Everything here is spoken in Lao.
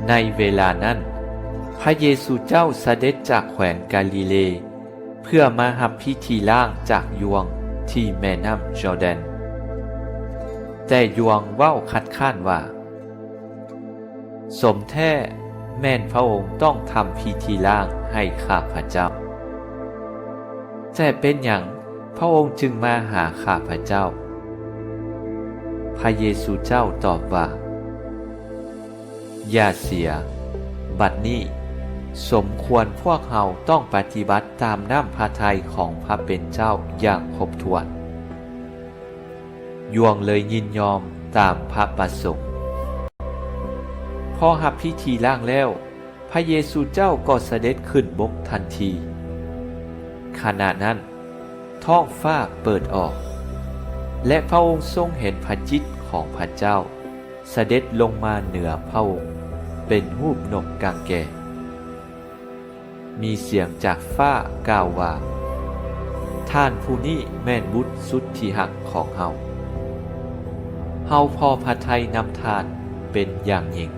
ໃນເວລານັ້ນ, ພະເຢຊູເຈົ້າສະເດັດຈາກແຂວງກາລີເລ ເພື່ອມາຮັບພິທີລ້າງຈາກຢ່ວງທີ່ແມ່ນ້ຳຈໍແດນ. ແຕ່ຢ່ວງເວົ້າຄັດຄ້ານວ່າ, ສົມແທ້ແມ່ນພະອົງຕ້ອງທຳພິທີລ້າງໃຫ້ຂ້າພະເຈົ້າ. ແຕ່ເປັນຫຍັງພະອົງຈຶ່ງມາຫາຂ້າພະເຈົ້າ? ພະເຢຊູເຈົ້າຕອບວ່າ, ຢ່າເສຍ, ບັດນີ້ສົມຄວນພວກເຮົາຕ້ອງປະຕິບັດຕາມນ້ຳພະໄທຂອງພະເປັນເຈົ້າຢ່າງຄົບຖ້ວນ. ຢ່ວງເລີຍຍິນຍອມຕາມພະປະສົງ. ພໍຮັບພິທີລ້າງແລ້ວ, ພະເຢຊູເຈົ້າກໍສະເດັດຂຶ້ນບົກທັນທີ. ຂະນະນັ້ນ, ທ້ອງຟ້າເປີດອອກ, ແລະ ພະອົງຊົງເຫັນພະຈິດຂອງພະເຈົ້າສະເດັດລົງມາເໜືອພະອົງເປັນຮູບນົກກາງແກ. ມີສຽງຈາກຟ້າກ່າວວ່າ, ທ່ານຜູ້ນີ້ແມ່ນບຸດສຸດທີ່ຮັກຂອງເຮົາ. ເຮົາພໍພະໄທນຳທ່ານເປັນຢ່າງຍິ່ງ.